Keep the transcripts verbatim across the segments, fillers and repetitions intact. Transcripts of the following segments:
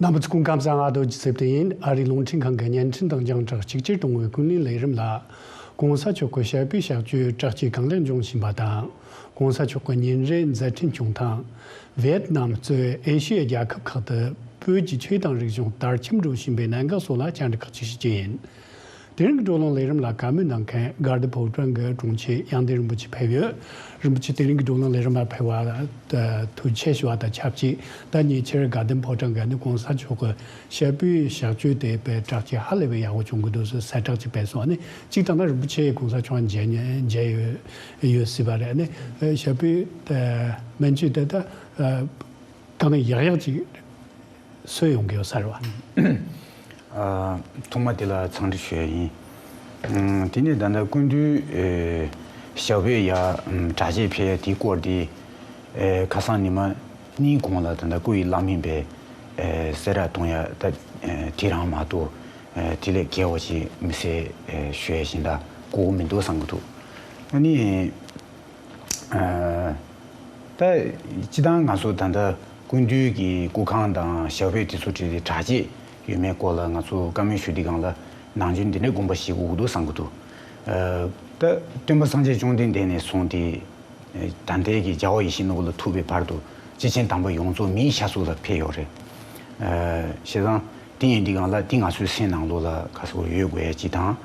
རྣམ་པ་ཚོ་སྐུ་ཁམས་བཟང་། ཨ་རྡོ་རྗེ་ཚེ་བརྟན་ཡིན། ཨ་རིའི་རླུང་འཕྲིན་ཁང་གི་བརྙན་འཕྲིན་དང་རྒྱང་བསྒྲགས་གཅིག་གྱུར་གཏོང་བའི་ཀུན་གླེང་ལས་རིམ་ལ། གོང་ས་མཆོག་གི་ཞབས་པུའི་གཤགས་བཅོས་དྲག་སྐྱེད་གང་ལེགས་འབྱུང་བཞིན་པ་དང་། གོང་ས་མཆོག་གི་ཉིན་རེའི་མཛད་འཕྲིན་སྐྱོང་སྟངས། ཝེད་ནམ་གཙོས་ཨེ་ཤི་ཡའི་རྒྱལ་ཁབ་ཁག་ཏུ་བོད་ཀྱི་ཆོས་དང་རིག་གཞུང་དར་ཁྱབ་འགྲོ་བཞིན་པའི་གནད་འགག་སོགས་ལ་བཅར་འདྲི་ཁག་ཅིག་ཞུ་རྒྱུ་ཡིན། དེ་རིང་གི་བགྲོ་གླེང་ལས་རིམ་ལ་བཀའ་མོལ་གནང་མཁན་དགའ་ལྡན་ཕོ་བྲང་གི་དྲུང་ཆེ་དབྱངས་ལྡན་རིན་པོ་ཆེ་ཕེབས་ཡོད། རིན་པོ་ཆེ་དེ་རིང་གི་བགྲོ་གླེང་ལས་རིམ་ལ་ཕེབས་པ་ཐུགས་རྗེ་ཆེ་ཞུ་བ་དང་ཆབས་ཅིག་ད་ཉེ་ཆར་དགའ་ལྡན་ཕོ་བྲང་གི་ནི་གོང་ས་མཆོག་གི་ཞབས་པུའི་གཤགས་བཅོས་དེ་དཔེ་དྲག་ཆེ་ཧ་ལས་པའི་ཡག་པོ་བྱུང་གི་འདུག་ཟེར་གསལ་བསྒྲགས་ཅིག་སྤེལ་སོང་། ཨ་ནི་གཅིག་ད་ལྟ་རིན་པོ་ཆེ་གོང་ས་མཆོག་མཇལ་མཇལ་ཡོད་ཡོད་སྲིད་པ་རེད། ཨ་ནི་ཞབས་པུའི་སྨན་བཅོས་དེ་ད་གང་ཡག་ཡག་ཅིག་གསོས་ཡོང་གི་ཡོད་ས་རེད་བ། ཨ། ཐོག་མ་དེ་ལ་འཚམས་འདྲི་ཞུ་ཡ་ཡིན། ཨ། དེ་ནས་ད་ལྟ་སྐུ་མདུན་ཨེ་ཞབས་པད་ཡ་ཨམ་དྲག་སྐྱེད་ཕེབས་ཡ་དེའི་སྐོར་དེ་ཨེ་ཁ་སང་ཉི་མ་གཉིས་གོང་ལ་ད་ལྟ་སྐུ་ཡི་བླ་སྨན་པས་ཨེ་གསལ་བསྒྲགས་གཏོང་ཡ་ད་ཨེ་དེ་རང་མ་གཏོགས་ཨེ་དེ་ལས་བརྒལ་བ་ཞིག་མི་སྲིད་ཨེ་ཞུ་ཡ་ཡིན། ད་གོ་བོ་མི་འདུག་བསམ་གི་འདུག་ཨ་ནི། ཨ། ད་སྤྱི་བཏང་ང་ཚོ་ད་ལྟ་སྐུ་མདུན་གྱི་སྐུ་ཁང་དང་ཞབས་པད་དེ་ཚོ་བྲིས་ཏེ་དྲག་སྐྱེད་ཡོད་མེད་སྐོར་ལ་ང་ཚོ་བཀའ་མོལ་ཞུ་དུས་སྒང་ལ་ནང་ཆོས་འདི་འདྲའི་དགོངས་པ་བཞེས་དགོས་ཀྱི་འདུག་བསམ་གྱི་འདུག་ཨ། ད་སྟོན་པ་སངས་རྒྱས་བཅོམ་ལྡན་འདས་ནས་བཟུང་སྟེ་ད་ལྟའི་གི་རྒྱལ་བ་ཡིད་བཞིན་ནོར་བུ་ལ་ཐུག་པའི་བར་དུ་སྐྱེས་ཆེན་དམ་པ་ཡོངས་རྫོགས་མིའི་ཤ་གསོག་ལ་ཕེབས་ཡོད་རེད། ཨ། བྱས་ཙང་དེ་ཡིན་དུས་སྒང་ལ་དེ་ང་ཚོའི་སེམས་ནང་ལོགས་ལ་ག་ཚོད་ཡོད་དགོས་ཡ་ཅིག་དང་།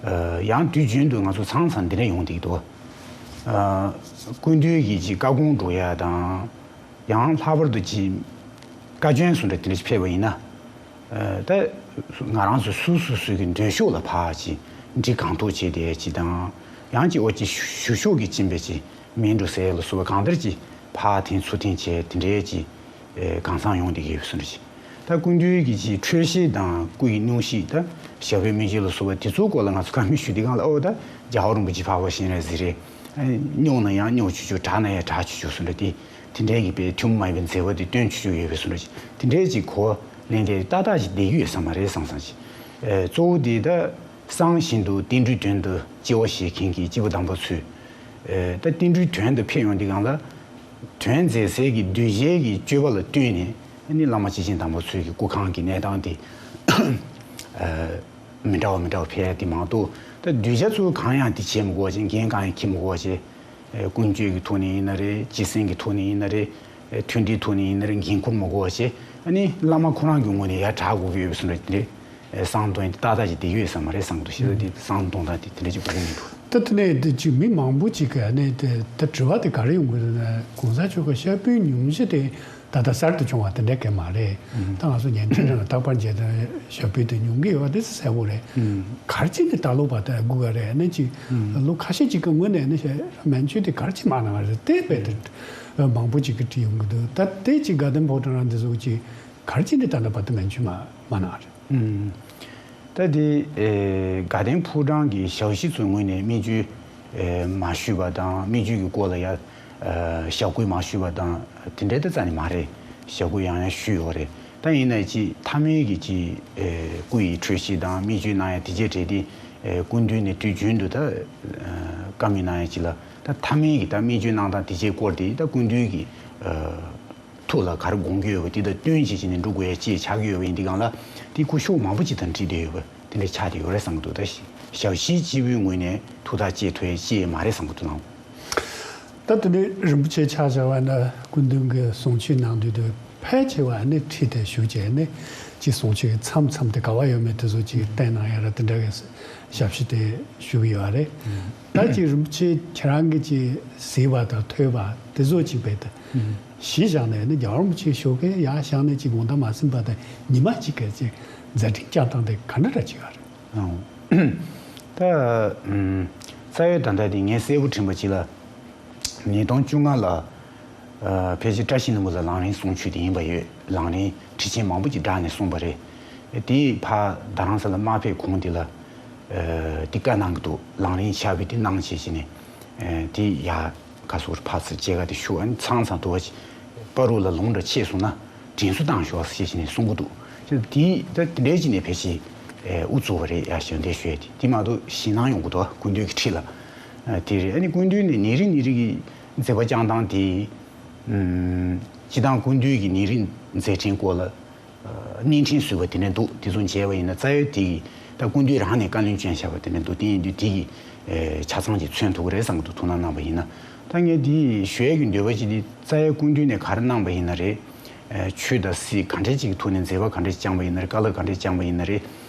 ཨ། ཡང་དུས་རྒྱུན་དུ་ང་ཚོ་ཚང་ཚང་འདི་འདྲ་ཡོང་བསྡད་ཀྱི་འདུག་ཨ། སྐུ་མདུན་གྱི་ཅིག་བཀའ་དགོངས་སྒྲོག་ཡ་དང་། ཡང་ལྷག་པར་དུ་ཅིག་བཀའ་བཀྱོན་སུ་འདྲ་དེ་འདྲ་ཞིག་ཕེབས་པ་ཡིན་ན། ཨ། ད་ང་རང་ཚོ་སུ་སུ་སུ་གི་འདོད་ཕྱོགས་ལ་ཕར་ཅིག་འདྲི་གང་ཐུབ་བྱས་ཏེ་ཅིག་དང་། ཡང་ཅིག་འོ་ཅིག་ཞུ་ཞུ་ཕྱོགས་ཀྱི་སྦྱིན་པ་ཅིག་མིན་འགྲོ་ཟེར་ལ་སོགས་པ་གང་ལྟར་གྱི་ཕར་འཐེན་ཚུར་འཐེན་བྱས་དེ་འདྲའི་གྱི་ཨེ་གང་ཚང་ཡོང་བསྡད་ཀྱི་ཡོད་པའི་བཟོ་འདྲ་ཞིག་ད་སྐུ་མདུན་གྱི་ཅིག་འཕྲོད་བཞེས་དང་སྐུ་ཡི་སྙུང་གཞི་ད་ཞབས་པད་སྨན་བཅོས་ལ་སོགས་པ་དེ་ཚོའི་སྐོར་ལ་ང་ཚོ་བཀའ་མོལ་ཞུ་དུས་སྒང་ལ་ཨོ་ད་རྒྱལ་བ་རིན་པོ་ཆེ་འཕགས་པ་སྤྱན་རས་གཟིགས་རེད། ཨེ་སྙུང་ན་ཡང་སྙུང་ཆུ་ཆུ་དྲག་ན་ཡང་དྲག་ཆུ་ཆུ་བཟོ་འདྲ་དེ་དེ་འདྲའི་གི་དཔེ་ཐུན་མོང་མ་ཡིན་པའི་མཛད་པ་དེ་སྟོན་ཆུ་ཆུ་ཡོད་པའི་བཟོ་འདྲ་ཞིག་དེ་འདྲའི་ཅིག་གོ་ལེན་དེ་ཏག་ཏག་ཅིག་བསྡད་ཀྱི་ཡོད་ས་མ་རེད་བསམ་བསམ་ཞིག་ཨེ་གཙོ་བོ་དེ་ད་གསང་བཞིན་དུ་བསྟན་འགྲོའི་དོན་དུ་སྐྱེ་བ་བཞེས་མཁན་གྱི་སྐྱེས་བུ་དམ་པ་ཚོས། ཨེ་ད་བསྟན་འགྲོའི་དོན་དུ་ཕེབས་ཡོང་དུས་སྒང་ལ། དོན་མཛད་སའི་གི་གདུལ་བྱའི་གི་སྤྱོད་པ་ལ་བསྟུན་ནས་ཨ་ནི་བླ་མ་སྐྱེས་ཆེན་དམ་པ་ཚོའི་གི་སྐུ་ཁང་གི་གནས་སྟངས་དེ་ཨེ་མི་འདྲ་བ་མི་འདྲ་བ་ཕེབས་ཡ་དེ་མ་གཏོགས། ད་གདུལ་བྱ་ཚོ་གང་ཡང་དེ་བྱེད་མི་དགོས་པ་བྱས། འགན་གང་ཡང་འཁྱེར་མི་དགོས་པ་བྱས། ཨེ་ཀུན་སྤྱོད་ཀྱི་ཐོག་ནས་ཡིན་ན་རེད། སྤྱི་སེམས་ཀྱི་ཐོག་ནས་ཡིན་ན་རེད། ཨེ་མཐུན་སྒྲིལ་ཐོག་ནས་ཡིན་ན་རེད། འགན་འཁུར་མི་དགོས་པ་བྱས། ཨ་ནི་བླ་མ་ཁོ་རང་གི་ངོས་ནས་ཡར་དྲག་དགོས་ཀྱི་ཡོད་པའི་བཟོ་འདྲ་དེ་འདྲའི་ཨེ་བསམ་བློ་གཏོང་ཡ་དེ་ཏག་ཏག་ཅིག་བསྡད་ཀྱི་ཡོད་ས་མ་རེད་བསམ་གྱི་འདུག་ཤེས་ཚོད་དེ་བསམ་བློ་གཏོང་སྟངས་དེ་དེ་འདྲ་ཅིག་གོ་གི་མི་འདུག་ད་དེ་ནས་དེ་ཅིག་མི་མང་པོ་ཅིག་གིས་ནས་དེ་ད་དྲི་བ་དེ་ག་རེ་ཡོང་གི་རེད་ན། གོང་ས་མཆོག་གི་ཞབས་པུའི་སྙུང་གཞི་དེ་ད་ལྟ་གསར་དུ་བྱུང་བ་དེ་འདྲ་གས་མ་རེད། ད་ང་ཚོ་བརྙན་འཕྲིན་རང་ལ་རྟག་པར་མཇལ་དུས་ཞབས་པུ་དེ་སྙུང་གི་ཡོད་པ་དེ་གསལ་པོ་རེད། ག་རེ་བྱས་ནས་ལྟ་ལོག་པ་དེ་སྒུག་ག་རེད། ནས་ཅིག་ལོ་ཁ་ཤས་ཅིག་གི་སྔོན་ནས་ནི་སྨན་བཅོས་དེ་ག་རེ་བྱས་མ་གནང་བ་རེད། དེ་དཔེ་དེ་མང་པོ་ཅིག་གིས་དྲིས་ཡོང་གི་འདུག་ད་དེ་ཅིག་དགའ་ལྡན་ཕོ་བྲང་རང་དེ་ཚོ་ཅིག་ག་རེ་བྱས་ནས་ད་ལྟ་བར་དུ་སྨན་བཅོས་མ་མ་གནང་བ་རེད། ཨུམ། ད་དེ་ཨེ་དགའ་ལྡན་ཕོ་བྲང་གི་ཞབས་ཕྱི་ཚོའི་ངོས་ནས་སྨན་བཅོས་ཨེ་མ་ཞུས་པ་དང་། སྨན་བཅོས་ཀྱི་སྐོར་ལ་ཡ་ཨེ་ཞབས་སྐུལ་མ་ཞུས་པ་དང་། དེ་འདྲའི་ད་རྩ་ནས་མ་རེད། ཞབས་སྐུལ་ཡང་ཡང་ཞུས་ཡོད་རེད། ད་ཡིན་ན་ཅིག་མཐའ་མའི་གི་ཅིག་ཨེ་སྐུ་ཡི་འཕྲོད་བཞེས་དང་སྨན་བཅོས་གནང་ཡ་དེ་བཅས་བྲལ་ཏེ་ཨེ་སྐུ་མདུན་ནས་དུས་རྒྱུན་དུ་ད་ཨེ་བཀའ་མོལ་གནང་ཡ་ཅིག་ལ། ད་མཐའ་མའི་གི་ད་སྨན་བཅོས་གནང་སྟངས་དེ་བཅས་སྐོར་དེ་ད་སྐུ་མདུན་གི་ཨེ་ཐུགས་ལ་ག་རེ་དགོངས་ཀྱི་ཡོད་པ་དེ་དང་བསྟུན་བྱེད་ཀྱི་ནས་འགྲོ་དགོས་ཡ་ཅིག་ཆགས་ཀྱི་ཡོད་པ་ཡིན་དུས་སྒང་ལ། དེ་སྐུ་ཞབས་མང་པོ་ཅིག་དང་འཁྲིལ་བསྡད་ཡོད་པ་དེ་འདྲ་ཆགས་བསྡད་ཡོད་རེད་བསམ་གྱི་འདུག་ད་ཞབས་ཕྱི་སྤྱི་པོའི་ངོས་ནས་ཐུགས་ཐག་བཅད་ཐུབ་ཡ་ཅིག་མ་རེད་བསམ་གྱི་འདུག་ལགས། ད་དེ་ནས་རིན་པོ་ཆེ་ཆ་བཞག་པ་ན་སྐུ་མདུན་གྱི་གསུང་ཆོས་གནང་དུས་དུ་ཕལ་ཆེ་བ་ནི་ཁྲིད་དེ་བཞུགས་བྱས་ནས་ཅིག་གསུང་ཆོས་མཚམས་མཚམས་དེ་ག་བ་ཡོད་མེད་དེ་ཚོ་ཅིག་བསྟན་གནང་ཡ་ར་དེ་འདྲ་གི་ཞབས་ཕྱི་དེ་ཞུ་གི་ཡོད་རེད། ད་ཅིག་རིན་པོ་ཆེ་ཁྱེད་རང་གིས་ཅིག་གཟིགས་པ་དང་ཐོས་པ་དེ་ཚོ་ཅིག་བས་ཏེ། གཞི་བཞག་ནས་ནི་རྒྱལ་བ་རིན་པོ་ཆེའི་ཞབས་ཀྱི་ཡར་བཞག་ནས་ཅིག་དགོངས་དག་མ་ཟིན་པ་དང་ཉི་མ་གཅིག་གི་ཅིག་མཛད་འཕྲིན་བསྐྱངས་སྟངས་དེ་ག་འདྲ་འདྲ་ཅིག་ཡོད་རེད། ཨང་། ད་ཨམ། རྩ་བའི་ད་ལྟ་དེ་ངས་གསལ་པོ་དྲན་པ་ཅིག་ལ། ཉིས་སྟོང་བཅོ་ལྔ་ལ། ཨ། ཕལ་ཆེར་བཀྲ་ཤིས་ལྷུན་པོ་ལ་ལམ་རིམ་གསུང་ཆོས་དེ་ཡིན་པ་ཡོད། ལམ་རིམ་ཁྲིད་ཆེན་མང་པོ་ཅིག་བསྒྲགས་ནས་གསུངས་པ་རེད། དེ་ཕར་རྡ་རམ་ས་ལ་མ་ཕེབས་གོང་དེ་ལ། ཨ། དེ་བཀའ་གནང་གི་འདུག་ལམ་རིམ་ཕྱག་དཔེ་དེ་གནང་བྱས་བྱས་ནས། ཨ། དེ་ཡར་ག་ཟུར་ཕར་ཚུར་བྱེད་ག་དེ་ཤོག་ཨ་ནི་ཚང་ཚང་དུ་བ་བར་དུ་ལ་ལུང་འདྲ་ཆད་སོང་ན་དྲན་གསོ་བཏང་ཤོག་ཟེར་བྱས་ནས་གསུང་གི་འདུག་དེ་ད་དེ་འདྲའི་བྱས་ནས་ཕལ་ཆེར། ཨ། དབུ་བཙུགས་པ་རེད། ཡར་ཞལ་འདེབས་ཞུ་ཡ་དེ་དེ་མ་གཏོགས་ཞེད་སྣང་ཡོང་གི་འདུག་སྐུ་མདུན་གྱི་ཁྲིད་ལ། ཨ། དེ་རེད། ཨ་ནི་སྐུ་མདུན་ནས་ཉིན་རེ་ཉིན་རེ་གི་མཛད་པ་བསྐྱངས་སྟངས་དེ། ཨམ། སྤྱི་བཏང་སྐུ་མདུན་གྱི་ཉིན་རེའི་མཛད་འཕྲིན་སྐོར་ལ། གནས་འཕྲིན་བཟོས་པ་དེ་འདྲ་འདུག་དེ་ཚོ་མཇལ་བ་ཡིན་ན་རྩ་བའི་དེ་གི་ད་སྐུ་མདུན་རང་ནས་བཀའ་བློན་བསྐྱོན་བཞག་པ་དེ་འདྲ་འདུག་དེ་ཡིན་དུས་དེ་གི་ཆ་ཚང་ཅིག་མཚོན་ཐུབ་ཀྱི་རེད་བསམ་གྱི་འདུག་ཐུགས་སྣང་གནང་པ་ཡིན་ན། ད་ངས་འདི་ཞུ་ཡས་ཀྱི་འདོད་པ་ཅིག་འདི་རྩ་བའི་སྐུ་མདུན་ནས་ག་རེ་གནང་པ་ཡིན་ན་རེད། ཆོས་དང་སྲིད་ག་འདྲས་ཅིག་གི་ཐོག་ནས་མཛད་པ་ག་འདྲས་ཅིག་བསྐྱངས་པ་ཡིན་ན་རེད། བཀའ་སློབ་ག་འདྲས་བསྐྱངས་པ་ཡིན་ན་རེད།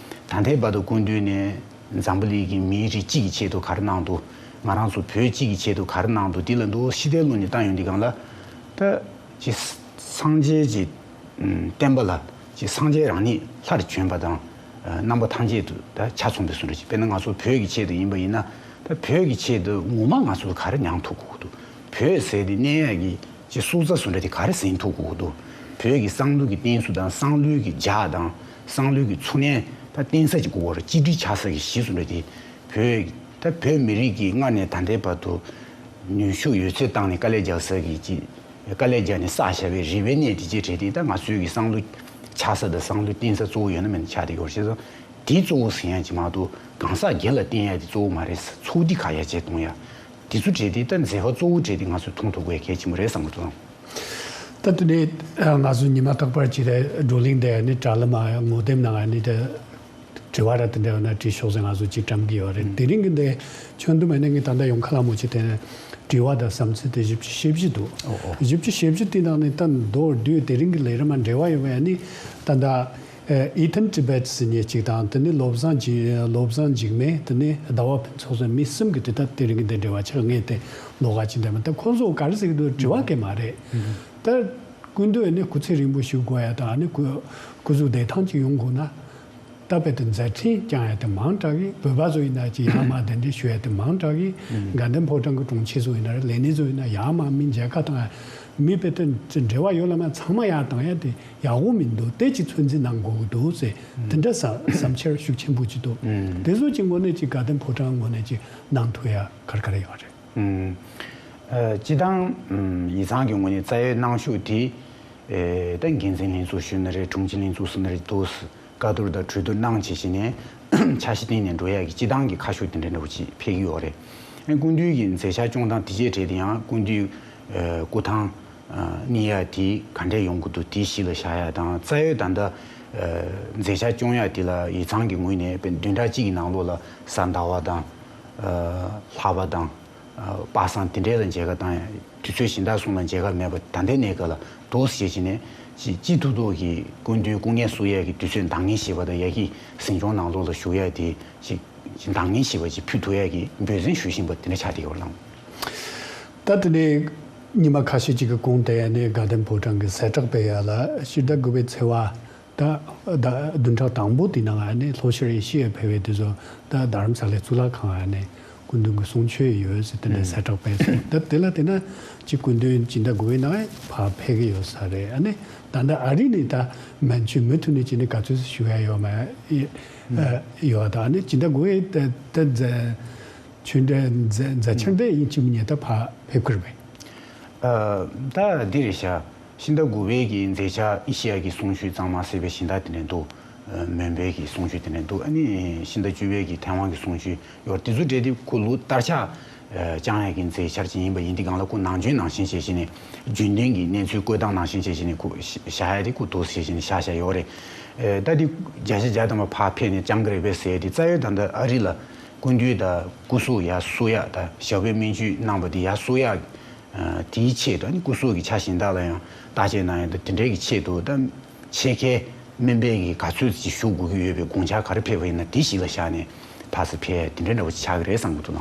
ད་ལྟའི་བར་དུ་སྐུ་མདུན་ནས་འཛམ་བུ་གླིང་གི་མིའི་རིགས་གཅིག་གི་ཆེད་དུ་ག་རེ་གནང་འདུག་ང་རང་ཚོ་བོད་གཅིག་གི་ཆེད་དུ་ག་རེ་གནང་འདུག་འདི་ལ་འདུག་ཤི་བདེ་ལུང་ནས་བཏང་ཡོང་དུས་སྒང་ལ། ད་ཅི་སངས་རྒྱས་ཀྱི་བསྟན་པ་ལ་ཅི་སངས་རྒྱས་རང་ཉིད་ལྷར་བྱོན་པ་དང་། རྣམ་པ་ཐམས་ཅད་དུ་ད་ཆ་མཚུངས་པའི་བཟོ་འདྲ་ཅིག་དཔེར་ན་ང་ཚོ་བོད་ཀྱི་ཆེད་དུ་ཡིན་པ་ཡིན་ན། ད་བོད་ཀྱི་ཆེད་དུ་ངོ་མ་ང་ཚོ་ག་རེ་མྱངས་ཐུབ་དགོས་འདུག་བོད་ཟེར་དེ་གནས་ཡག་གི་ཅི་སྲོག་རྩ་བཟོ་འདྲ་དེ་ག་རེ་ཟིན་ཐུབ་དགོས་འདུག་བོད་ཀྱི་བསམ་བློ་གི་རྟེན་གཞི་དང་བསམ་བློའི་གི་རྒྱ་དང་བསམ་བློའི་གི་ཚུགས་གནས་ད་བརྟེན་ས་ཅིག་དགོས་པ་རེད། གཅིག་སྒྲིལ་ཆགས་ས་གི་གཞི་བཟོ་འདྲ་དེ། བོད་ད་བོད་མི་རིགས་ཀྱིས་སྔར་ནས་ད་ལྟའི་བར་དུ་ནུས་ཤུགས་ཡོད་ཚད་བཏང་ནས་དཀའ་ལས་རྒྱག་ས་གི་ཅི་དཀའ་ལས་རྒྱག་ནས་བསགས་བཞག་པའི་རིག་པའི་གནས་དེ་ཅིག་བྲལ་ཏེ། ད་ང་ཚོའི་གི་བསམ་བློ་ཆགས་ས་དང་བསམ་བློ་བརྟེན་ས་གཙོ་བོ་ཡོད་ན་མེད་ན་ཆགས་བསྡད་ཡོད་རེད། བྱས་ཙང་དེ་གཙོ་བོ་ཟིན་ཡ་ཅིག་མ་གཏོགས་གང་ཟག་སྒེར་ལ་བརྟེན་ཡ་དེ་གཙོ་བོ་མ་རེད། ཚོགས་སྒྲིག་ཁག་ཡར་རྒྱས་གཏོང་ཡ་དེ་ཚོ་བྲལ་ཏེ། ད་མཛད་པ་གཙོ་བོ་བྲལ་ཏེ་ང་ཚོས་མཐོང་ཐུབ་དགོས་གལ་ཆེན་པོ་རེད་བསམ་གི་འདུག་ད་དེ་ནས་ང་ཚོ་ཉི་མ་རྟག་པར་ཅིག་དེ་བགྲོ་གླེང་དེ་ནི་དྲ་ལམ་ངོ་དེབ་ནང་ནི་དེ་དྲི་བ་ར་དེ་འདྲ་ཡོད་ན་དྲིས་ཤོག་ཟེར་ང་ཚོ་ཅིག་བཀྲམ་གི་ཡོད་རེད། དེ་རིང་གི་འདི་ཁྱོན་བསྡོམས་ནས་ངས་ད་ལྟ་ཡོང་ཁ་ལ་མོ་ཅིག་དེ་དྲི་བ་དང་བསམ་ཚུལ་དེ་བཞི་བཅུ་ཞེ་བཞི་འདུག་ཨོ་ཨོ། བཞི་བཅུ་ཞེ་བཞི་དེ་ནང་ནས་ད་མདོར་བསྡུས་དེ་རིང་གི་ལས་རིམ་མ་འབྲེལ་བ་ཡོད་པ་ནི་ད་ལྟ་ཨེ་ཨི་ཐན་ཊི་བེད་ཟེར་མཁན་ཅིག་དང་། དེ་ནས་བློ་བཟང་འཇིགས་བློ་བཟང་འཇིགས་མེད། དེ་ནས་ཟླ་བ་ཕུན་ཚོགས་ཟེར་མི་གསུམ་གྱི་དེ་ད་དེ་རིང་གི་འདི་འབྲེལ་བ་ཆགས། ངས་དེ་ལོགས་ཀ་ཅིག་འདེམས། ད་ཁོ་ཚོ་ག་རེ་ཟེར་གི་འདུག་དྲི་བ་གང་ཡང་མ་རེད། ད་སྐུ་མདུན་ནི་སྐུ་ཚེ་རིང་པོ་བཞུགས་དགོས་ཡ་དང་། ཨ་ནི་སྐུ་སྐུ་གཟུགས་བདེ་ཐང་ཅིག་ཡོང་དགོས་ན། ད་དཔེ་དེ་མཛད་འཕྲིན་བསྐྱངས་ཡ་དེ་མང་དྲགས་ཀྱི། བོད་པ་ཚོ་ཡིན་ན་ཅིག་ཡར་མར་གདན་འདྲེན་ཞུ་ཡ་དེ་མང་དྲགས་ཀྱི། དགའ་ལྡན་ཕོ་བྲང་གི་དྲུང་ཆེ་ཚོ་ཡིན་ན་རེད། ལས་སྣེ་ཚོ་ཡིན་ན་ཡར་མར་མི་མཇལ་ཁ་བཏང་ཡ། མི་དཔེ་དེ་འབྲེལ་བ་ཡོད་ལ་མ་ཚང་མ་ཡར་བཏང་ཡ་དེ་ཡག་པོ་མི་འདུག་དེ་ཅིག་ཚོད་འཛིན་གནང་དགོས་ཀྱི་འདུག་ཟེར། དེ་འདྲ་བསམ་བསམ་འཆར་ཤུགས་ཆེན་པོ་ཅིག་འདུག་དེ་ཚོ་ཅིག་ངོས་ནས་ཅིག་དགའ་ལྡན་ཕོ་བྲང་ངོས་ནས་ཅིག་གནང་ཐུབ་ཡ་ག་རེ་ག་རེ་ཡོད་རེད། ཨུམ། ཨ། སྤྱི་བཏང་ཨུམ་ཡིག་ཚང་གི་ངོས་ནས་རྩ་བའི་གནང་ཤུགས་དེ། ཨེ། ད་འགན་འཛིན་ལྷན་ཚོགས་ཞུས་ན་རེད། དྲུང་ཆེ་ལྷན་ཚོགས་ཟེར་ན་རེད། དུ་བཀའ་བསྡུར་དང་གྲོས་བསྡུར་གནང་བྱས་བྱས་ནས་འཆར་གཞི་བཏིང་ནས་འགྲོ་ཡ་གི་སྤྱི་བཏང་གི་ཁ་ཕྱོགས་དེ་འདྲ་འདྲ་བོ་ཅིག་ཕེབས་ཀྱི་ཡོད་རེད། ཨེ། སྐུ་མདུན་གྱི་མཛད་འཆར་སྐྱོང་སྟངས་དེ་བཅས་གྲས་དེ་ཡང་སྐུ་མདུན་ཨེ། སྐུ་ཐང་ཨ་གནས་ཡ་དེ་ག་འདྲས་ཡོང་གི་འདུག་དེ་གཞི་ལ་བཞག་ཡ་དང་། རྩ་བའི་ད་ལྟ་ཨེ། མཛད་འཆར་སྐྱོང་ཡ་དེ་ལ་ཡིག་ཚང་གི་ངོས་ནས་དཔེ་བདུན་ཕྲག་གཅིག་གི་ནང་ལོགས་ལ་གཟའ་ཟླ་བ་དང་། ཨ། ལྷག་པ་དང་། ཨ། པ་སངས་དེ་འདྲའི་ལ་མཇལ་ཁ་བཏང་ཡ། དུས་ཚོད་གཞན་དག་སོང་ལ་མཇལ་ཁ་མེད་པ། ད་ལྟའི་གནས་སྐབས་ལ་འདུག་སེ་བྱས་བྱས་ནས་ཅིག་ཅིག་ཐུག་ཐུག་གི་སྐུ་མདུན་སྐུ་ངལ་གསོ་ཡ་གི་དུས་ཚོད་འདང་ངེས་བྱེད་པ་དང་། ཡ་གི་གཟིམ་ཆུང་ནང་ལོགས་ལ་བཞུགས་ཡ་དེ་ཅིག་ཅིག་འདང་ངེས་བྱེད་པ་ཅིག་ཕུལ་ཐུབ་ཡ་གི་འབད་བརྩོན་ཞུ་བཞིན་པ་དེ་འདྲ་ཆགས་བསྡད་ཡོད་ལགས། ད་དེ་ནས་ཉི་མ་ཁ་ཤས་ཅིག་གི་གོང་དེ་ནས་དགའ་ལྡན་ཕོ་བྲང་གི་གསལ་བསྒྲགས་སྤེལ་ཡ་ལ་ཕྱི་ཟླ་དགུ་པའི་ཚེས་པ། ད་ད་བདུན་ཕྲག་དང་པོ་དེ་ནང་ཨ་ནི་ལྷོ་ཤར་ཨེ་ཤི་ཡར་ཕེབས་པའི་དེ་ཚོ་ད་རྡ་རམ་ས་ལའི་གཙུག་ལག་ཁང་ཨ་ནི་སྐུ་མདུན་གྱི་གསུང་ཆོས་ཡོད་ཟེར་དེ་འདྲ་གསལ་བསྒྲགས་སྤེལ་སོང་། ད་དེ་ལ་བལྟས་ན་ཅིག་སྐུ་མདུན་སྤྱི་ཟླ་དགུ་པའི་ནང་ཕར་ཕེབས་ཀྱི་ཡོད་ས་རེད། ཨ་ནི་ད་ལྟ་ཨ་རི་ནས་ད་མན་ཆོད་མུ་མཐུད་ནས་ཅིག་ནི་ག་ཚོད་ཞུ་ཡ་ཡོད་མ་ཡོད་ད། ཨ་ནི་སྤྱི་ཟླ་དགུ་པའི་ད་ད་ད། ཆོས་འབྲེལ་མཛད་མཛད་འཆར་འདི་ཡིན་གཅིག་མིན་གཉིས་ད་ཕར་ཕེབས་ཀྱི་རེད་པས། ཨ། ད་འདི་རེད་ཤག་ཕྱི་ཟླ་དགུ་པའི་གི་མཛད་འཆར་ཨེ་ཤེ་ཡ་གི་གསུང་ཆོས་གཙང་མ་ཟེར་བའི་གཞན་དག་དེ་འདྲ་འདུག་མོན་པའི་གི་གསུང་ཆོས་དེ་འདྲ་འདུག་ཨ་ནི་ཕྱི་ཟླ་བཅུ་པའི་གི་ཐའེ་ཝན་གི་གསུང་ཆོས་ཡོད། དེ་ཚོ་གྲས་དེ་ཁོ་ལོ་ལྟར་ཆགས་བསྐྱང་ཡ་གི་མཛད་འཆར་ཅིག་ཡིན་པ་ཡིན་དུས་སྒང་ལ། ཁོ་ནང་རྒྱུན་ནང་བཞིན་བྱས་བྱས་ནས་རྒྱུན་ལྡན་གི་གནས་ཚུལ་བཀོད་སྟངས་ནང་བཞིན་བྱས་བྱས་ནས་ཁོ་བཞག་ཡ་དེ་ཁོ་འདུག་སེ་བྱས་བྱས་ནས་བཞག་བཞག་ཡོད་རེད། ཨེ། ད་དེ་བརྒྱ་ཆ་བརྒྱ་ཐམ་པ་ཕར་ཕེབས་ནས་བསྐྱང་གི་རེད་པས་ཟེར་ཡ་དེ་རྩ་བའི་ད་ལྟ་ཨ་རི་ལ་སྐུ་མདུན་དང་སྐུ་གཟུགས་ཡར་གསོ་ཡག་དང་། ཞབས་པད་སྨན་བཅོས་གནང་བ་དེ་ཡར་གསོ་ཡག་ཨ། དེའི་ཆེད་དུ། ཨ་ནི་སྐུ་གཟུགས་ཀྱི་ཆ་གཞན་དག་ལ་ཡང་བརྟག་དཔྱད་གནང་ཡག་དང་། དེ་འདྲའི་གི་ཆེད་དུ་ད་ཕྱེད་ཀའི་སྨན་པའི་གི་ག་ཚོད་ཅིག་ཞུ་དགོས་ཀྱི་ཡོད་པའི་དགོངས་འཆར་ག་རེ་ཕེབས་པ་ཡིན་ན་དེ་གཞི་ལ་བཞག་ནས་ཕར་ཚུར་ཕེབས་ཡག་དེ་འདྲ་འདྲ་བོ་ཅིག་ཆགས་ཀྱི་རེད་བསམ་གྱི་འདུག་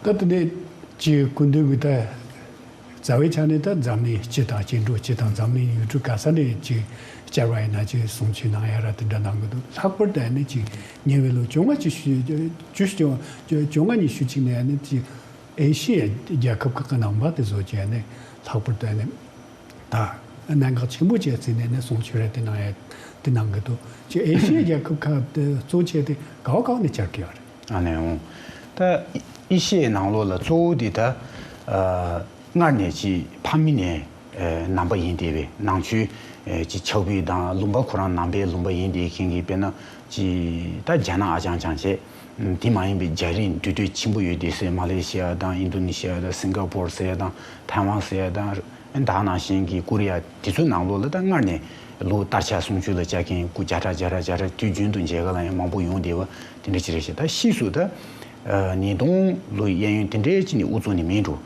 ལགས། ད་དེ་ནས་ཅིག་སྐུ་མདུན་གྱི་ད་རྩ་བའི་ཆ་ནས་ད་འཛམ་གླིང་སྤྱི་དང་། སྐྱེ་འགྲོ་སྤྱི་དང་། འཛམ་གླིང་ཡུལ་གྲུ་ག་ས་ནས་ཅིག་བཅར་བ་ཡིན་ན་ཅིག་གསུང་ཆོས་གནང་ཡག་ར་དེ་འདྲ་གནང་གི་འདུག་ལྷག་པར་དུ་ཨ་ནི་ཅིག་ཉེ་བའི་ལོ་བཅོ་ལྔ་ཅིག་ཤུ་བཅུ་བཅོ་བཅོ་ལྔ་ཉི་ཤུ་གཅིག་ནས་ཨ་ནི་ཅིག་ཨེ་ཤི་ཡའི་རྒྱལ་ཁབ་ཁག་གི་ནང་པ་དེ་ཚོ་ཅིག་ཨ་ནི་ལྷག་པར་དུ་ཨ་ནི་ད་གནད་འགག་ཆེན་པོ་ཅིག་བརྩིས་ནས་ཨ་ནི་གསུང་ཆོས་ར་དེ་གནང་ཡག་དེ་གནང་གི་འདུག་ཅིག་ཨེ་ཤི་ཡའི་རྒྱལ་ཁབ་ཁག་དེ་གཙོ་བྱས་ཏེ་ག་བ་ག་བ་ནས་བཅར་གི་ཡོད་རེད། ཨ་ནི་འོང་། ད་ཨེ་ཤི་ཡའི་ནང་ལོགས་ལ་གཙོ་བོ་དེ་ད་ཨ་སྔར་ནས་ཅིག་ཕ་མེས་ནས་ཨ་ནང་པ་ཡིན་བསྡད་པའི། ནང་ཆོས་ཨ་ཅིག་ཕྱག་དཔེ་དང་ལུང་པ་ཁོ་རང་ནང་པའི་ལུང་པ་ཡིན་བསྡད་མཁན་གྱི། དཔེར་ན་ཅིག་ད་རྒྱ་ནག་ཨ་ཅང་ཅང་བྱས། དེ་མ་ཡིན་པའི་རྒྱ་རིགས་འདུས་སྡོད་ཆེན་པོ་ཡོད་བསྡད་སའི་མ་ལེ་ཤི་ཡ་དང་། ཨིན་རྡུ་ནི་ཤི་ཡ་དང་། སིང་ག་པོར་ཟེར་ཡ་དང་། ཐའེ་ཝན་ཟེར་ཡ་དང་། ད་ནང་བཞིན་གྱི་ཀོ་རི་ཡ་དེ་ཚོའི་ནང་ལོགས་ལ་ད་སྔར་ནས་ལོ་སྟར་ཆགས་གསུང་ཆོས་ལ་བཅར་མཁན་སྐུ་བརྒྱ་ཕྲག་བརྒྱ་ཕྲག་བརྒྱ་ཕྲག་དུས་རྒྱུན་དུ་མཇལ་ཁ་ལ་ཡང་མང་པོ་ཡོང་བསྡད་པ་དེ་འདྲ་ཅིག་རེད་ཤག་ད་ཕྱིས་སུ་ད་ཉིས་སྟོང་ལོའི་གཡས་གཡོན་དེ་འདྲའི་ཅིག་ནས་དབུ་ཚུགས་ནས་མིན་འགྲོ།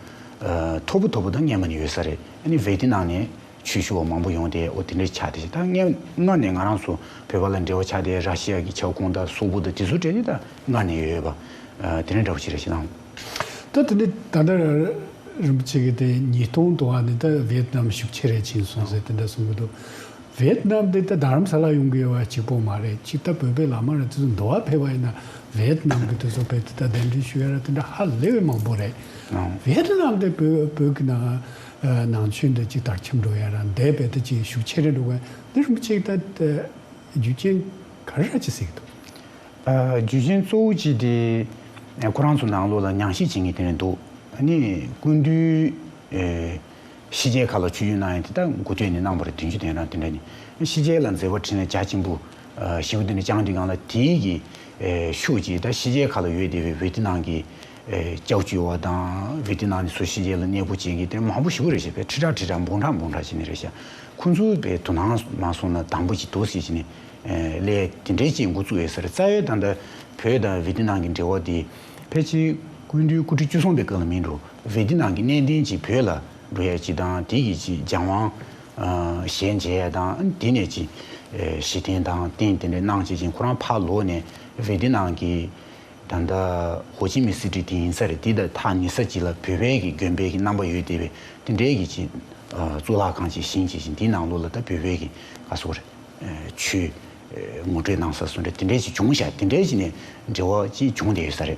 མཐོ་པོ་མཐོ་པོ་ད་སྔོན་མ་ནས་ཡོད་ས་རེད། ཨ་ནི་ཝེ་ཏི་ནམ་ནས་ཆོས་ཞུ་བ་མང་པོ་ཡོང་སྟེ་འོ་དེ་འདྲའི་ཆགས་ཏེ། ད་སྔོན་སྔར་ནས་ང་རང་ཚོ་བོད་པ་ལ་འབྲེལ་བ་ཆགས་ཏེ་ར་ཤི་ཡ་གི་ཁྱབ་ཁོངས་དང་སོག་པོ་དང་དེ་ཚོ་སྤྲད་དེ་ད་སྔར་ནས་ཡོད་ཡོད་པ་དེ་འདྲ་འདྲ་པོ་ཞིག་རེད་ཤག་ལགས། ད་དེ་ནས་ད་ལྟ་རིན་པོ་ཆེ་གིས་དེ་ཉིས་སྟོང་དུ་བ་ནས་ད་ཝེ་ཏི་ནམ་ཤུགས་ཆེ་རེད་ཕྱིན་སོང་ཟེར་དེ་འདྲ་གསུང་གི་འདུག་ཝེ་ཏི་ནམ་དེ་ད་རྡ་རམ་ས་ལ་ཡོང་གི་ཡོད་པ་གཅིག་པོ་མ་རེད། ཅིག་ད་བོད་པའི་བླ་མ་རེ་ཚོ་འདུལ་བ་ཕེབས་པ་ཡིན་ན་ཝེ་ཏི་ནམ་གི་དུས་ཚོད་ཕེབས་ཏེ་ད་གདན་འདྲེན་ཞུ་ཡ་ར་དེ་འདྲ་ཧ་ལས་པའི་མང་པོ་རེད། ཝེ་ཏི་ནམ་དེ་བོད་བོད་ཀྱི་ནང་ནང་ཆོས་འདི་ཅིག་དར་ཁྱབ་འགྲོ་ཡ་ར་འདས་པའི་དེ་ཅིག་ཤུགས་ཆེ་རེད་འགྲོ་གི་འདི་རིན་པོ་ཆེ་ད་རྒྱུ་རྐྱེན་ག་རེ་ར་ཅིག་གཟིགས་འདུག་རྒྱུ་རྐྱེན་གཙོ་བོ་གཅིག་དེ་ཁོ་རང་ཚོ་ནང་ལོགས་ལ་ཉམས་ཞིབ་བྱེད་མཁན་དེ་འདྲ་འདུག་ཨ་ནི་སྐུ་མདུན་ཕྱི་རྒྱལ་ཁག་ལ་ཆོས་ཞུ་གནང་ཡ་དེ་ད་འགོ་སྟོད་ནས་གནང་བ་རེད། བདུན་ཅུ་དོན་གྲངས་དེ་འདྲ་ནི་ཕྱི་རྒྱལ་ལ་མཛད་པ་ཁྲིད་ན་རྒྱ་ཆེན་པོ་ཞེ་པོ་དེ་འདྲ་བཅངས་དུས་སྒང་ལ་དེའི་གི་ཤུགས་ཀྱིས་ད་ཕྱི་རྒྱལ་ཁག་ལ་ཡོད་བསྡད་པའི་ཝེ་ཏི་ནམ་གི་སྐྱབས་བཅོལ་བ་དང་ཝེ་ཏི་ནམ་ནས་ཚུར་ཕྱི་རྒྱལ་ལ་གནས་སྤོ་བྱེད་མཁན་དེ་མང་པོ་ཞེ་པོ་རེད་ཤག་ཕར་ཁྲི་ཕྲག་ཁྲི་ཕྲག་འབུམ་ཕྲག་འབུམ་ཕྲག་བྱས་ནས་རེད་ཤག་ཁོ་ཚོའི་དོ་སྣང་མ་སོང་ན་དང་པོ་ཅིག་འདུག་ཟེར་བྱས་ནས་ལས་དེ་འདྲའི་ཅིག་འགོ་བཙུགས་ཡོད་ས་རེད། རྩ་བའི་ད་ལྟ་བོད་དང་ཝེ་ཏི་ནམ་གི་འབྲེལ་བ་དེ་ཕལ་ཆེར་སྐུ་མདུན་སྐུ་ཕྲེང་བཅུ་གསུམ་པའི་སྐབས་ལ་མིན་འགྲོ། ཝེ་ཏི་ནམ་གི་གནད་དོན་ཅིག་བོད་ལ་འགྲོ་ཡ་ཅིག་དང་དེ་གི་ཅིག་སྦྱང་དབང་ཞལ་མཇལ་ཡ་དང་དེ་ནས་ཅིག་གཞི་རྟེན་དང་རྟེན་དེ་འདྲ་གནང་བྱས་ཅིང་ཁོ་རང་ཕར་ལོག་ནས་ཝེ་ཏི་ནམ་གི་ད་ལྟ་ཧོ་ཅི་མིན་སི་ཊི་དེ་ཡིན་ས་རེད། དེ་དང་ཐག་ཉེ་ས་ཅིག་ལ་བོད་པའི་གི་དགོན་པའི་གི་རྣམ་པ་ཡོད་བསྡད་པའི་དེ་འདྲའི་གི་ཅིག་གཙུག་ལག་ཁང་ཅིག་བཞེངས་བྱས་ཅིང་དེའི་ནང་ལོགས་ལ་ད་བོད་པའི་གི་ག་སོག་རེད། ཆོས་ངོ་སྤྲོད་གནང་ས་སུ་འདྲ་དེ་འདྲའི་ཅིག་བྱུང་ཤག་དེ་འདྲའི་ཅིག་ནས་འབྲེལ་བ་ཅིག་བྱུང་བསྡད་ཡོད་ས་རེད།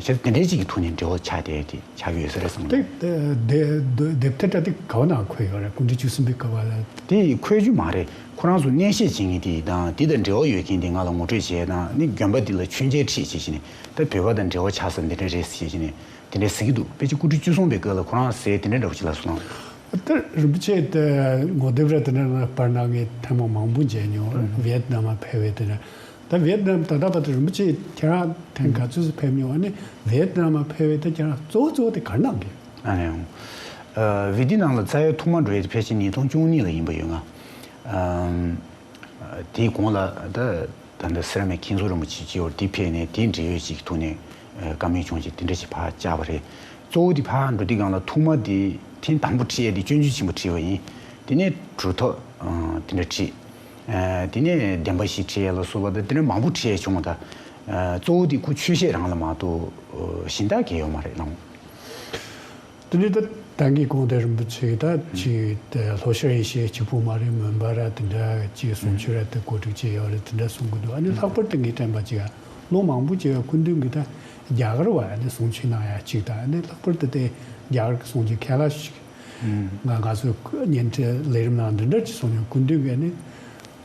ཤ་དེ་འདྲའི་ཅིག་གི་ཐོག་ནས་འབྲེལ་བ་ཆགས་བསྡད་དེ་ཆགས་ཀྱི་ཡོད་ས་རེད་བསམ་གི་འདུག་དེབ་ཐེར་སྒྲ་དེ་ག་བ་ནང་འཁོད་ཡོད་རེད། སྐུ་ཕྲེང་བཅུ་གསུམ་པའི་སྐབས་ལ། དེ་འཁོད་རྒྱུ་མ་རེད། ཁོ་རང་ཚོ་གནས་བཤད་བྱེད་མཁན་དེ་དང་དེ་དང་འབྲེལ་བ་ཡོད་མཁན་དེ་ང་ལ་ངོ་སྤྲོད་བྱས་དང་ནི་དགོན་པ་འདི་ལ་མཆོད་མཇལ་ཁྲིད་བྱས་བྱས་ནས་ད་བོད་པ་དང་འབྲེལ་བ་ཆགས་ས་འདི་འདྲ་རེད་ཟེར་བྱས་ནས། དེ་འདྲ་ཟེར་གྱི་འདུག་ཕལ་ཆེར་སྐུ་ཕྲེང་བཅུ་གསུམ་པའི་སྐབས་ལ་ཁོ་རང་ཟེར་དེ་འདྲ་འདྲ་པོ་ཅིག་ལབ་སོང་། ད་རིན་པོ་ཆེ་དེ་ངོ་དེབ་ར་དེ་འདྲ་ལ་པར་གནང་མཁན་ཐེངས་མ་མང་པོ་མཇལ་མྱོང་། ཝེ་ཏི་ནམ་ཕེབས་པའི་དེ་འདྲ། ད་ཝེ་ཏི་ནམ་ད་ལྟ་བར་དུ་རིན་པོ་ཆེ་ཁྱེད་རང་ཐེངས་ག་ཚོད་ཙམ་ཕེབས་མྱོང་། ཨ་ནི་ཝེ་ཏི་ནམ་ཕེབས་པའི་ད་ཁྱེད་རང་གཙོ་བོ་གཙོ་བོ་དེ་ག་རེ་གནང་གི། ཨ་ནི་ཝེ་ཏི་ནམ་ལ་རྩ་བའི་ཐོག་མ་འགྲོ་ཡ་དེ་ཕལ་ཆེར་ཉིས་སྟོང་བཅུ་གཉིས་ལ་ཡིན་པ་ཡོད་ང་། དེའི་གོང་ལ་ད་ད་ལྟ་སེ་ར་མི་མཁན་ཟུར་རིན་པོ་ཆེ་སྤྱི་བོར་དེ་ཕེབས་ནས་དེའི་འབྲེལ་ཡོད་ཅིག་ཐོག་ནས་བཀའ་མོལ་བྱུང་ཅིག་དེ་འདྲ་ཞིག་ཕར་བཅར་བ་རེད། གཙོ་བོ་དེ་ཕར་འགྲོ་དུས་སྒང་ལ་ཐོག་མ་དེ་ཐེངས་དང་པོ་ཁྲིད་ཡས་དེ་སྤྱོད་འཇུག་ཆེན་པོ་ཁྲིད་པ་ཡིན། དེ་ནས་གྲུབ་ཐོབ་དེ་འདྲ་ཁྲིད། དེ་ནས་བདེན་པ་བཞི་ཁྲིད་ཡས་ལ་སོགས་པ་དང་དེ་འདྲ་མང་པོ་ཁྲིད་ཡས་བྱུང་བ་དང་། གཙོ་བོ་དེ་ཁོ་ཆོས་བཤད་རང་ལ་མ་གཏོགས་གཞན་དག་གས་ཡོད་མ་རེད་ལགས། དེ་ནས་ད་ད་གིན་གོང་དེ་རིན་པོ་ཆེ་ད་ཅིག་དེ་ལྷོ་ཤར་ཨེ་ཤི་ཡའི་གཅིག་པུ་མ་རེད། མོན་པ་ར་དེ་འདྲ་ཅིག་གསུང་ཆོས་ར་དེ་གོ་སྒྲིག་བྱས་ཡོད་རེད། དེ་འདྲ་གསུང་གི་འདུག་ཨ་ནི་ལྷག་པར་དུ་ངས་དྲན་པ་ཅིག་ལོ་མང་པོ་ཅིག་སྐུ་མདུན་གྱིས་ད་རྒྱ་གར་བ་ཨ་ནི་གསུང་ཆོས་གནང་ཡ་ཅིག་དང་། ཨ་ནི་ལྷག་པར་དུ་དེ་རྒྱ་གར་གྱི་གསུང་ཆོས་མཁན་བླ་ཞིག་ང་ང་ཚོས་བརྙན་འཕྲིན་ལས་རིམ་ནང་འདི་འདྲ་ཅིག་གསུང་མྱོང་། སྐུ་མདུན་གྱིས་ཨ་ནི།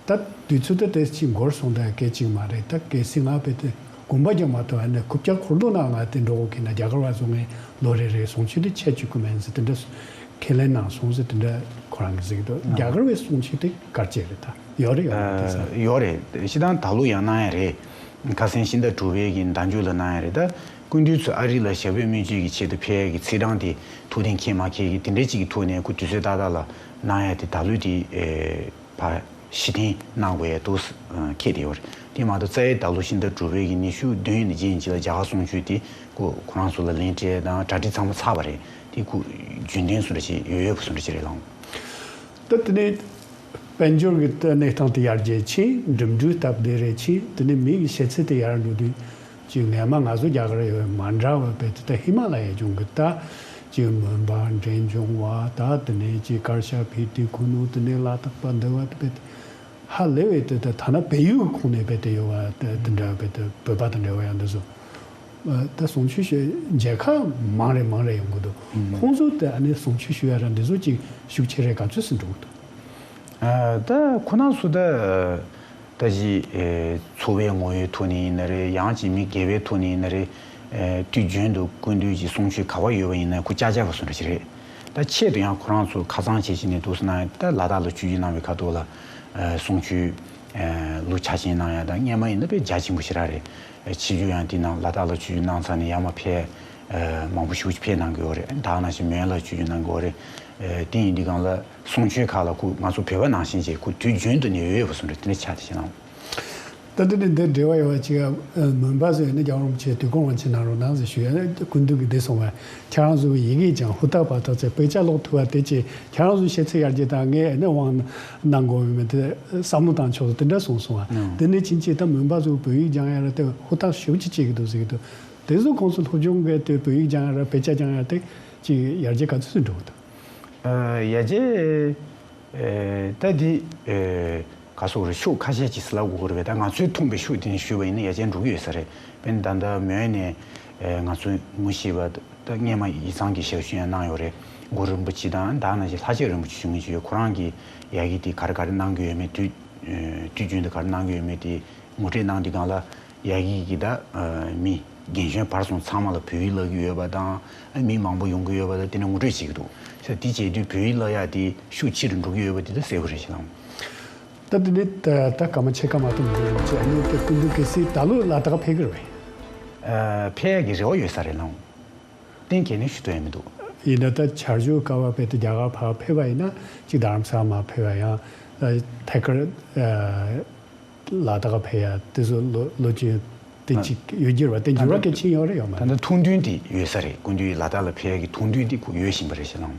ད་དུས་ཚོད་དེ་དེ་ཅིག་འགོར་སོང་། ད་སྐད་ཅིག་མ་རེད། ད་གལ་སྲིད་ང་བས་དེ་དགོངས་པ་རྒྱག་མ་ཐུབ་པ་ན་རྐུབ་བཀྱག་འཁོར་ལོ་ནང་ང་དེ་འགྲོ་དགོས་ཀྱི་ན་རྒྱ་གར་བ་ཚོ་ངས་ལོ་རེ་རེ་གསུང་ཆོས་དེ་ཆད་བཅུག་གི་མིན་ཟེར་དེ་འདྲ་ཁས་ལེན་གནང་སོང་ཟེར་དེ་འདྲ་ཁོ་རང་གིས་ཟེར་གྱི་འདུག་རྒྱ་གར་བའི་གསུང་ཆོས་དེ་ག་རེ་བྱས་རེད། ད་ཡོད་རེད་ཡོད་རེད་དེ་ཟེར། ཡོད་རེད། སྤྱིར་བཏང་ད་ལོ་ཡང་གནང་ཡ་རེད། ཁ་སང་ཕྱི་ཟླ་དྲུག་པའི་གི་ཟླ་མཇུག་ལ་གནང་ཡ་རེད། ད་སྐུ་མདུན་ཚོ་ཨ་རི་ལ་ཞབས་པད་སྨན་བཅོས་ཀྱི་ཆེད་དུ་ཕེབས་ཡ་གི་ཚེས་གྲངས་དེ་ཐུགས་གཏན་འཁེལ་མ་འཁེལ་གི་དེ་འདྲ་ཅིག་གི་ཐོག་ནས་ཁོ་དུས་ཚོད་ཏག་ཏག་ལ་གནང་ཡ་དེ་ད་ལོ་དེ། ཕར་ཕྱིར་འཐེན་གནང་དགོས་ཡ་འདུག་ཁེལ་བསྡད་ཡོད་རེད། དེ་མ་གཏོགས་རྩ་བའི་ད་ལོ་ཕྱི་ཟླ་དྲུག་པའི་གི་ཉི་ཤུ་བདུན་ཡིན་ན་རྗེས་ཡིན་གཅིག་ལ་རྒྱ་གར་གསུང་ཆོས་དེ་ཁོ་ཁོ་རང་ཚོ་ལ་ལན་སྤྲད་དང་གྲ་སྒྲིག་ཚང་མ་ཚར་བ་རེད། དེ་ཁོ་རྒྱུན་ལྡན་བཟོ་འདྲ་ཞིག་ཡོད་ཡོད་པ་བཟོ་འདྲ་ཞིག་རེད་ལགས། ད་དེ་ནས་དཔལ་འབྱོར་གྱི་གནས་སྟངས་དེ་ཡར་རྒྱས་ཕྱིན། འགྲིམ་འགྲུལ་སྟབས་བདེ་རེད་ཕྱིན། དེ་ནས་མི་གི་ཤེས་ཚད་དེ་ཡར་འགྲོ་དུས། ཅིག་སྔས་མ་ང་ཚོ་རྒྱ་གར་ཡོད་མ་འདྲ་བ་བས་དེ་ད་ཧི་མ་ལ་ཡའི་ལྗོངས་ཀྱི་ད་ཅིག་མོན་པ་འབྲས་ལྗོངས་བ་ད་དེ་ནས་ཅིག་དཀར་ཤ་སྤི་ཏི་ཁུ་ནུ་དེ་ནས་ལ་དྭགས་པ་འདི་བ་དེ་བས་ཧ་ལས་པའི་དེ་ད་ཐ་ན་བལ་ཡུལ་གྱི་ཁོངས་ནས་བས་དེ་ཡོད་བ་དེ་དེ་འདྲ་བས་དེ་བོད་པ་དང་འབྲེལ་བ་ཡང་འདི་ཚོ་ད་གསུང་ཆོས་ཞུ་མཇལ་ཁ་མང་རེ་མང་རེ་ཡོང་གི་འདུག་ཁོང་ཚོ་དེ་ཨ་ནི་གསུང་ཆོས་ཞུ་ཡ་ར་འདི་ཚོ་ཅིག་ཤུགས་ཆེ་རེ་ག་ཚོད་སུ་འགྲོ་གི་འདུག་ད་ཁོ་ན་སུ་ད། ད་ཅི། འཚོ་བའི་ངོ་བོའི་ཐོག་ནས་ཡིན་ན་རེད། ཡང་ཅིག་མི་སྒེར་བའི་ཐོག་ནས་ཡིན་ན་རེད། དུས་རྒྱུན་དུ་སྐུ་མདུན་གྱི་གསུང་ཆོས་ག་བ་ཡོད་པ་ཡིན་ན་ཁོ་ཅག་ཅག་པ་སུ་འདྲ་ཞིག་རེད། ད་ཆེད་དུ་ཡང་ཁོ་རང་ཚོ་ཁ་སང་བྱས་ཕྱིན་ནས་འདུག་སེ་ན་ད་ལ་དྭགས་ལ་ཆོས་ཞུ་གནང་བའི་ཁ་ཐོག་ལ་གསུང་ཆོས་ལུགས་ཆ་ཅན་གནང་ཡ་ད་སྔས་མ་ཡིན་ན་དཔེ་རྒྱ་ཆེན་པོ་ཞེ་དྲག་རེད། ཕྱི་རྒྱུ་ཡང་དེ་ནང་ལ་དྭགས་ལ་ཆོས་ཞུ་གནང་ཚར་ནས་ཡར་མར་ཕེབས། མང་པོ་ཞེ་པོ་ཅིག་ཕེབས་གནང་གི་ཡོད་རེད། ད་ག་ནང་བཞིན་མོན་ལ་ཆིབས་བསྒྱུར་གནང་གི་ཡོད་རེད། དེ་ཡིན་དུས་སྒང་ལ་གསུང་ཆོས་ཁག་ལ་ཁོ་ང་ཚོ་བོད་པ་ནང་བཞིན་བྱས་ཁོ་དུས་རྒྱུན་དུ་ནས་ཡོད་ཡོད་པ་བཟོ་འདྲ་དེ་འདྲ་ཆགས་བསྡད་ཤག་ལགས། ད་དེ་ནས་འདི་འབྲེལ་བ་ཡོད་པ་ཅིག་མོན་པ་ཟེར་ནས་རྒྱལ་བ་རིན་པོ་ཆེ་དུས་འཁོར་དབང་ཆེན་གནང་རོགས་གནང་ཟེར་ཞུ་ཡ། སྐུ་མདུན་གྱིས་འདི་གསུངས་པ། ཁྱེད་རང་ཚོ་གི་ཡི་གེ་ཀྱང་ཧུར་ཐག་པ་ཐག་ཚད་དཔེ་ཆ་ཀློག་ཐུབ་པ་དེ་ཅིག་ཁྱེད་རང་ཚོ་ཤེས་ཚད་ཡར་རྒྱས་དང་ངས་ནི་དབང་གནང་དགོས་མེད་དེ་བསམ་བློ་བཏང་ཆོག་དེ་འདྲ་གསུངས་སོང་བ། དེ་ནས་ཕྱིན་ཆད་ད་མོན་པ་ཚོ་བོད་ཡིག་སྦྱང་ཡ་ར་དེ་ཧུར་ཐག་ཞེ་པོ་ཅིག་བྱེད་ཀྱི་འདུག་ཟེར་གྱི་འདུག་དེ་ཚོ་ཁོང་ཚོ་སློབ་སྦྱོང་གི་དེ་བོད་ཡིག་སྦྱང་ཡ་ར་དཔེ་ཆ་སྦྱང་ཡ་དེ་ཅིག་ཡར་རྒྱས་ག་ཚོད་ཙམ་འགྲོ་གི་འདུག་ཨ། ཡར་རྒྱས། ཨེ། ད་འདི། ཨེ། ག་སོགས་རེད། ཕྱོགས་ཁ་ཤས་ཅིག་ཟེར་ལབ་དགོས་ཀྱི་རེད་པས། ད་ང་ཚོས་མཐོང་པའི་ཤུགས་དེ་ནས་ཞུས་པ་ཡིན་ན་ཡར་རྒྱས་འགྲོ་གི་ཡོད་ས་རེད། དཔེར་ན་ད་ལྟ་མོན་ནས། ཨེ། ང་ཚོའི་ངོ་ཤེས་པ་ད་སྔས་མ་ཡིག་ཚང་གི་ཞབས་ཞུ་ཡང་གནང་ཡོད་རེད། གུ་རུ་རིན་པོ་ཆེ་དང་ད་ག་ནང་བཞིན་ལྷ་ཆོས་རིན་པོ་ཆེ་ཞུ་མཁན་ཅིག་ཡོད། ཁོ་རང་གིས་ཡ་གི་དེ་ག་རེ་ག་རེ་གནང་གི་ཡོད་མེད། དུས། ཨེ། དུས་རྒྱུན་དུ་ག་རེ་གནང་གི་ཡོད་མེད་དེ་ངོ་སྤྲོད་གནང་དུས་སྒང་ལ། ཡ་གི་གི་ད། ཨ། མི་རྒན་གཞོན་བར་གསུམ་ཚང་མ་ལ་བོད་ཡིག་བསླབ་ཀྱི་ཡོད་པ་དང་། ཨ། མི་མང་པོ་ཡོང་གི་ཡོད་པ་དང་། དེ་ནས་ངོ་སྤྲོད་བྱེད་ཀྱི་འདུག་ཤག་དེ་བྱེད་དུས་བོད་ཡིག་བསླབ་ཡ་དེ་ཤུགས་ཆེ་རུ་འགྲོ་གི་ཡོད་པ་དེ་ད་གསལ་པོ་རེད་ཤག་ལགས། ད་དེ་ནས་ད་ད་སྐར་མ་ཕྱེད་ཀ་མ་གཏོགས་མི་འདུག་རིན་པོ་ཆེ། ཨ་ནི་ད་སྐུ་མདུན་གལ་སྲིད་ད་ལོ་ལ་དྭགས་ཕེབས་ཀྱི་རེད་པས། ཨ། ཕེབས་ཡ་གི་རེ་བ་ཡོད་ས་རེད་ལགས། གཏན་འཁེལ་ནས་ཞུ་ཐུབ་ཡ་མི་འདུག་ཡིན་ན་ད་ཆར་ཆུ་སྐབས་བར་དུ་རྒྱ་གར་ཕར་ཕེབས་པ་ཡིན་ན་ཅིག་རྡ་རམ་ས་ལ་མར་ཕེབས་པ་ཡང་། ཨ། ཐད་ཀར། ཨ། ལ་དྭགས་ཕེབས་ཡ་དེ་ཚོ་ལོ་ལོ་རྒྱུས་དེ་ཅིག་ཡོད་རྒྱུ་རེད་པ། དེ་འགྱུར་བ་གལ་ཆེན་ཡོད་རེད་ཡོད་མ་ད་རེད། ལྟ་ཐུགས་འདུན་དེ་ཡོད་ས་རེད། སྐུ་མདུན་ལ་དྭགས་ལ་ཕེབས་ཡ་གི་ཐུགས་འདུན་དེ་ཁོ་ཡོད་བཞིན་པ་རེད་ཤག་ལགས།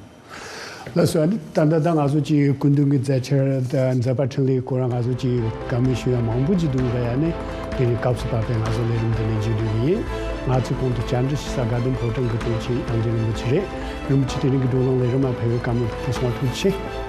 ལགས་སོ། ཨ་ནི་ད་ལྟ་ད་ང་ཚོ་ཅིག་སྐུ་མདུན་གྱི་མཛད་འཆར་དང་མཛད་པ་འཕྲིན་ལས་སྐོར་ང་ཚོ་ཅིག་བཀའ་མོལ་ཞུ་ཡ་མང་པོ་ཅིག་འདུག་རེད། ཨ་ནི་དེ་རིང་སྐབས་སུ་བབས་པའི་ང་ཚོ་ལས་རིམ་འདི་ནས་མཇུག་བསྡུ་གི་ཡིན། ང་ཚོའི་གོང་དུ་བཅར་འདྲི་ཞུ་ས་དགའ་ལྡན་ཕོ་བྲང་གི་དྲུང་ཆེ་དབྱངས་ཅན་རིན་པོ་ཆེ་རེད། རིན་པོ་ཆེ་དེ་རིང་གི་བགྲོ་གླེང་ལས་རིམ་མ་ཕེབས་པའི་བཀའ་མོལ་ཐུགས་སོང་བ། ཐུགས་རྗེ་ཆེ།